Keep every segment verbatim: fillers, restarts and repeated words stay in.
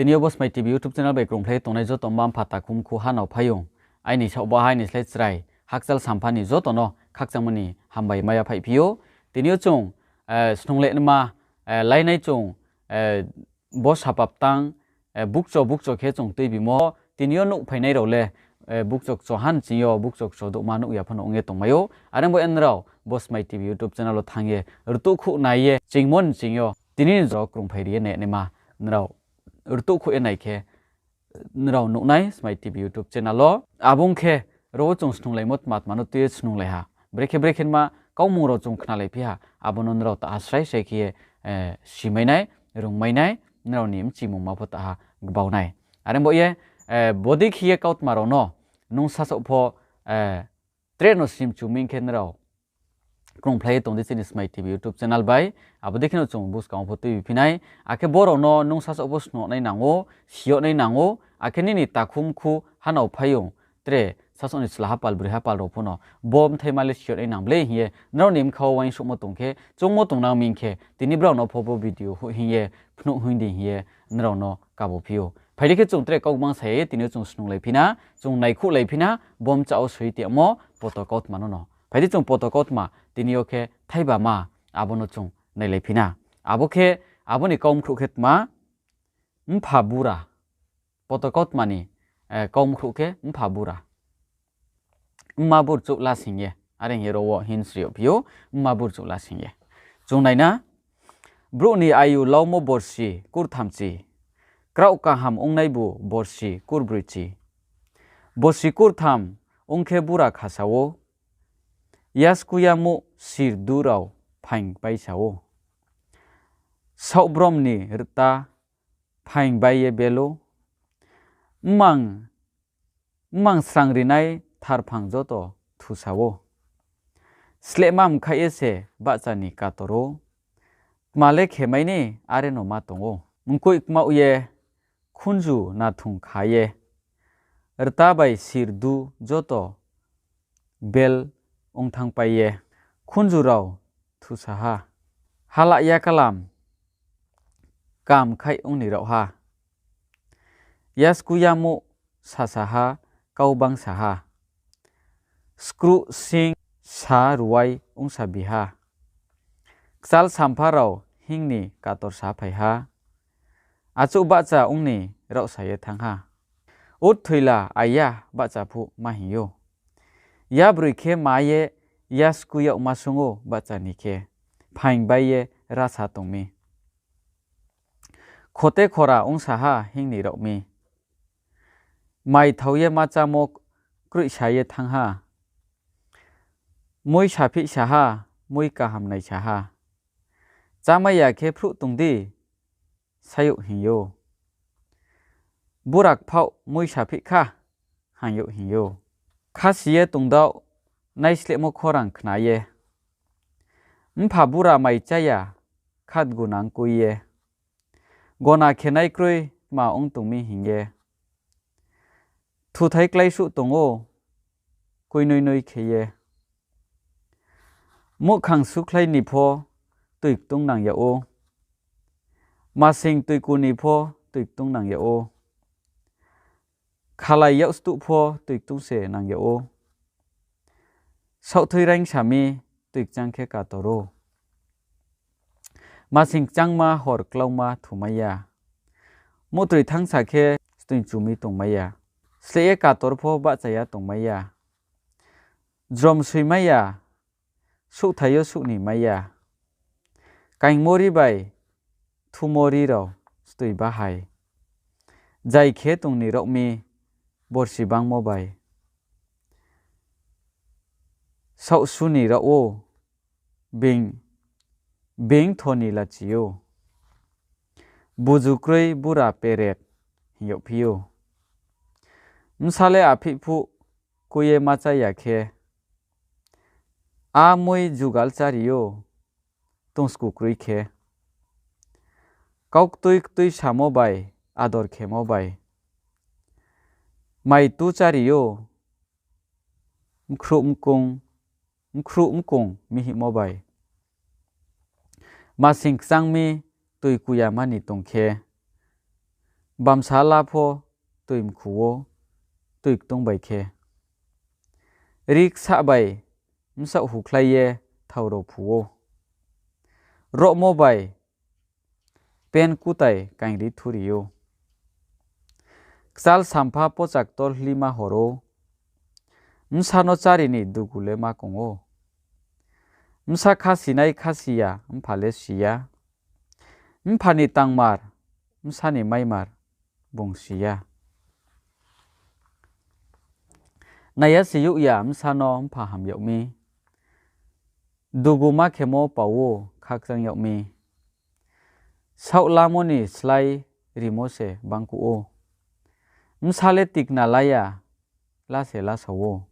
Tini yo bo Smai T V YouTube channel bai krungphlai ye tongnai joto mma mpha, takhu mkhu, hanao phaiyong, aini saoh baha, aini slái chrai, hakchal sampha ni joto no khakchangmo ni hambai mai ya phaiphi ou. Tini yo chung, eh, snunglai nma, eh, lainai chung, eh, bo sapa btang, eh, bukcho bukcho khe chung tuibimo. Tini yo nuhphainai rao le, eh, bukcho kcho ha ni ching yo, bukcho kcho douhma nuh ya phano ong ye tongmai ou. Are bo nrao bo Smai T V YouTube channel wo thanng ye, rtuhkhouh nai ye, chingmo ni ching yo, tini ni jora krungphai ri ye nai naima nrao rtuhkhouh ye nai khe, nrao nuh nai Smai T V YouTube channel wo. Abo ong khe, ro wo chung snunglaimo tma tma no tui ye snunglai ha. Brekhe brekhe ma kaumung rao chung khnalaiphi ha, abo no nrao taha srai srai khe ye, eh, simai nai, rungmai nai, nrao ni mchimungma pho taha gbau nai. Are bo ye, eh, bodei khe ye kautma rao no nung sasaoh pho, eh, tre no simchu mi khe nrao krungphlai ye tong di chini Smai T V YouTube channel bai. Abo dei khe no chung buskang wo pho tuibiphi nai. Akhe bo rao no nung sasaoh pho snungnai nang ou, siyonai nang ou, akhe nini takhu mkhu hanao phaiyong tre sasaoh ni chla hapal broi hapal rao pho no bo bthaima le siyonai nang ble hing ye nrao ni bkha wo uaingsouhmo tong khe, choungmo tongnang mi khe, tini brao no pho bo video houh hing ye, phnuh hing di hing ye nrao no kabo phi ou. Phai di khe chung tre kau gbang sa ya ye tini yo chung snunglaiphi na, chung naikhouhlaiphi na, bo mcha wo soi tongmo poto kautma no no. Phai di chung poto kautma tini yo khe thaiba ma, abo no chung nailaiphi na. Abo khe, abo ni kau mkhrouh khe tma, mpha bura. Poto kautma ni, eh, kau mkhrouh khe mpha bura. Mma burchouh lasing ye, are hing ye ro wo hing sri yagphi ou, mma burchouh lasing ye. Chung nai na, brouh ni ayu laumo borsi kurthamchi, kraoh kaham ongnaibu borsi kurbroichi. Borsi kurtham ong khe bura khasa ou, yasku yamuh sirdu rao phaing baisa ou. Saohbrom ni rta phaing bai ye bel ou, mmang, mmang srang rinai tharphang joto thusa ou. Slehma mkhaih ye se bahcha ni kator ou, tma le khemai ni are no ma tong ou. Mkoih kmaoh ye khunju nathung kha ye, rta bai sirdu joto bel ong thanngpai ye, khunju rao thusa ha. Hala yakalam kam khaih ong ni rao ha. Yasku yamuh sasa ha, kau bangsa ha. Skruh sing sa ruai ongsabi ha. Kchal sampha rao hing ni kator sa phai ha. Achouh bahcha ong ni raohsa ye thanng ha. Ur thoila aya bahcha phuh ma hing ou. Yabroi khe ma ye yasku yagma sung ou bahcha ni khe, phaing bai ye rasa tong mi. Khote khora ongsa ha hing ni raoh mi. Mai thao ye ma chámo kroihsa ye thanng ha. Mui saphihsa ha, mui kaham naisa ha. Chámai ya khe phruh tong di, sayouh hing ou. Bura kphaoh mui saphih kha, hang youh hing ou. Khasi ye tongdaoh naislehmo khorang khna ye, mpha bura mai chá ya khatgunang kui ye, gona khenai kroi tma ong tong mi hing ye, thuthai kláisuh tong ou, kuinoi noi khe ye. Muhkhang sukhlai ni pho tui ktung nang yag ou. Masing toiku ni pho tui ktung nang yag ou. Khalai yag stuh pho tui ktung se nang yag ou. Saohthui raingsa mi tui kchang khe kator ou. Masing kchangma hor klauma thumai ya. Muhtroi thangsa khe stoi chu mi tongmai ya. Sleh ye kator pho bahcha ya tongmai ya. Jrom soimai ya, souhthai yo souh ni mai ya. Kaingmo ri bai thumo ri rao stoi bahai. Jai khe tong ni raoh mi borsi bangmo bai. Saohsu ni raoh ou, being, being tho ni lachi ou. Buzu kroi bura peret hing yagphi ou. Bsa le aphih phuh kui ye ma chá ya khe, a mui jugal chári ou, tongsku kroi khe. Kau ktui ktui samo bai, ador khemo bai. Mai tu chári ou, mkhruh mkung, mkhruh mkung mihihmo bai. Masing kchang mi tui kuyama ni tong khe, Bamsa la pho toi mkhu wo, toi ktung bai khe. Ri ksa bai bsaoh hukhlai ye thao rao phu ou. Rohmo bai pen kutai kaingri thuri ou. Kchal sampha pochak tol hlima hor ou. Bsa no chári ni dugu le ma kong ou. Bsa khasinai khasi ya, mpha le si ya. Mpha ni tangmar, bsa ni maimar, bung si ya. Naiya se youh ya bsa no mpha ham yag mi. Dugu ma khemo pao wo khakchang yag mi. Saoh lamo ni slái rimo se bangkuh ou. Bsa le tikna la ya, la se lasao ou.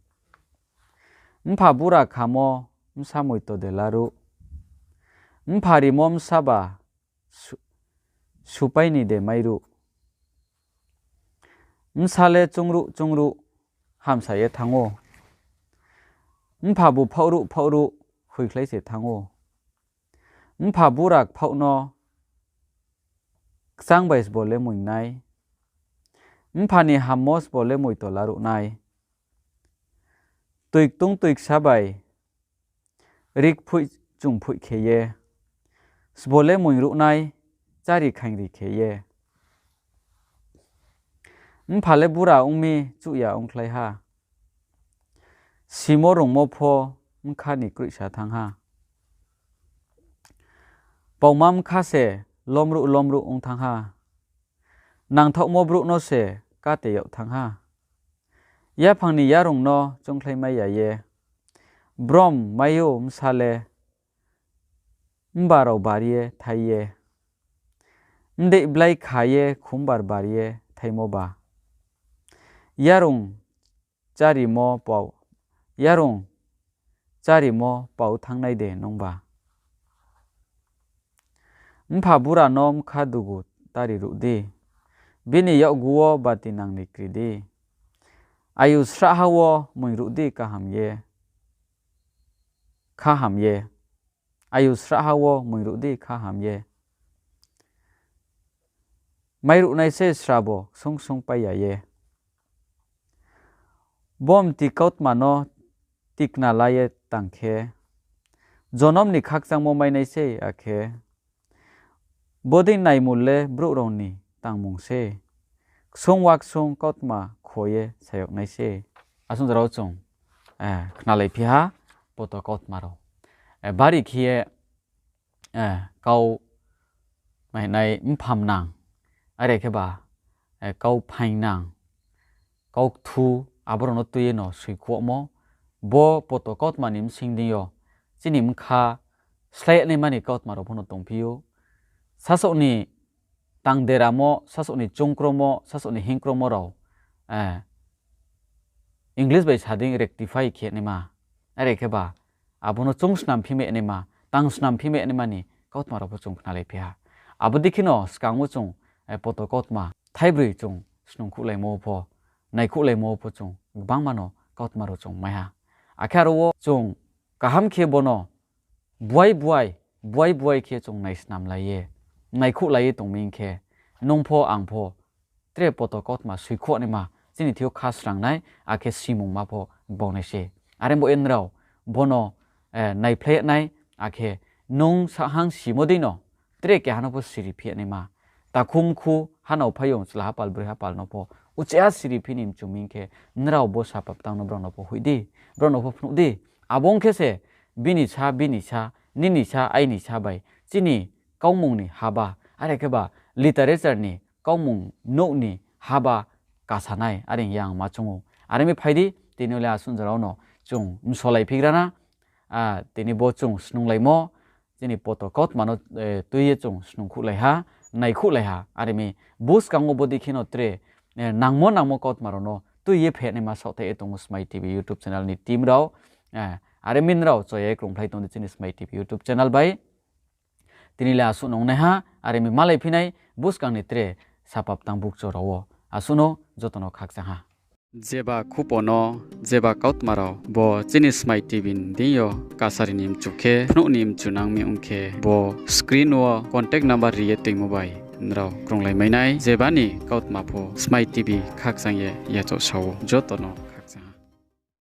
Mpha bura khamo bsa moito de laruh. Mpha rimo bsa ba su-, supai ni de mairuh. Bsa le chungruh chungruh hamsa ye thanng ou. Mpha bu phaohruh phaohruh hoihkhlai se thanng ou. Mpha bura kphaoh no kchang bai sbo le moing nai. Mpha ni hammo sbo le moito laruh nai. Toi ktung toi ksa bai ri kphoih chung phoih khe ye, sbo le moing ruh nai, chári khaingri khe ye. Mpha le bura ong mi chuh ya ongkhlai ha. Simo rungmo pho bkha ni kroihsa thanng ha. Pauma bkha se lomruh lomruh ong thanng ha. Nangthaohmo brouh no se kate yag thanng ha. Yaphang ni yarung no choungkhlai mai ya ye, brom mai ou bsa le, mba rao bar ye thai ye, mdeih blái kha ye khumbar bar ye thaimo ba. Yarung chárimo pao, yarung chárimo pao thanngnai de nungba. Mpha bura no bkha dugu tari ruh di, bini yakgu wo bati nang ni kri di. Ayu srahha wo moing ruh di kaham ye, kha ham ye. Ayu srahha wo moing ruh di kha ham ye. Mairuh nai sei srabo ksung ksung pai ya ye. Bo mti kautma no tikna la ye tang khe, jonom ni khakchangmo mai nai sei, akhe bodei naimul le brouh rao ni tangmung sei. Ksung wa ksung kautma kho ye sa yag nai sei. Asuh jora wo chung, eh, khnalaiphi ha poto kautma rao. Eh, bari khe ye, eh, kau mai nai mpham nang, are khe ba, eh, kau phaing nang, kau kthu, abo rao no tui ye no soikhuomo, bo poto kautma ni bsing deing yo, chini bkha slái naima ni kautma rao pho no tongphi ou. Sasaoh ni tang deramo, sasaoh ni choungkromo, sasaoh ni hingkromo rao, eh, English bai sa dei rectify khe naima. Are khe ba, abo no choung snam phi mai naima, tang snam phi mai naima ni kautma rao pho chung khnalaiphi ha. Abo dei khe no skang wo chung, eh, poto kautma thaibroi chung snungkhouhlaimo pho, naikhouhlaimo pho chung gbangma no kautma rao chung mai ha. Akhe aro wo chung kaham khe bo no buai buai, buai buai khe chung naisnam lai ye, naikhouhlai ye tong mi hing khe, nung pho ang pho tre poto kautma soikhuoh naima, chini thing yo kha srang nai, akhe simungma pho gbau nai se. Are bo ye nrao bo no, eh, naiphlai nai, akhe nung sahang simo dei no tre keha no pho siri phi naima. Takhu mkhu, hanao phaiyong, chla hapal, broi hapal no pho uchih ha siri phi ni mchu mi hing khe, nrao bo sapap tang no brao no pho hoih di, brao no pho phnuh di. Abo ong khe se bini sa, bini sa, nini sa, aini sa bai chini kaumung ni haba, are khe ba literature ni kaumung nouh ni haba kasa nai, are hing ye ang ma choung ou. Are mi phai di, tini yo le asuh jora wo no chung msolaiphigra na, ah, tini bo chung snunglaimo, chini poto kautma no, eh, tui ye chung snungkhouhlai ha, naikhouhlai ha. Are mi buskang wo bo dei khe no tre, eh, nangmo nangmo kautma rao no tui ye phe naima saohthaih ye tong ou Smai T V YouTube channel ni team rao. Eh, are mi nrao choya ye krungphlai tong di chini Smai T V YouTube channel bai. Tini le asuh no ong nai ha, are mi malaiphi nai buskang ni tre sapap tang bukcho rao wo. Asuh no joto no khakchang ha. Jeba khupo no, jeba kautma rao bo chini Smai T V ni deing yo kasari ni mchu khe, phnuh ni mchu nang mi ong khe, bo screen wo contact number ri ye toingmo bai nrao krunglai mai nai, jeba ni kautma pho Smai TV khakchang ye yachaoh sa ou joto no.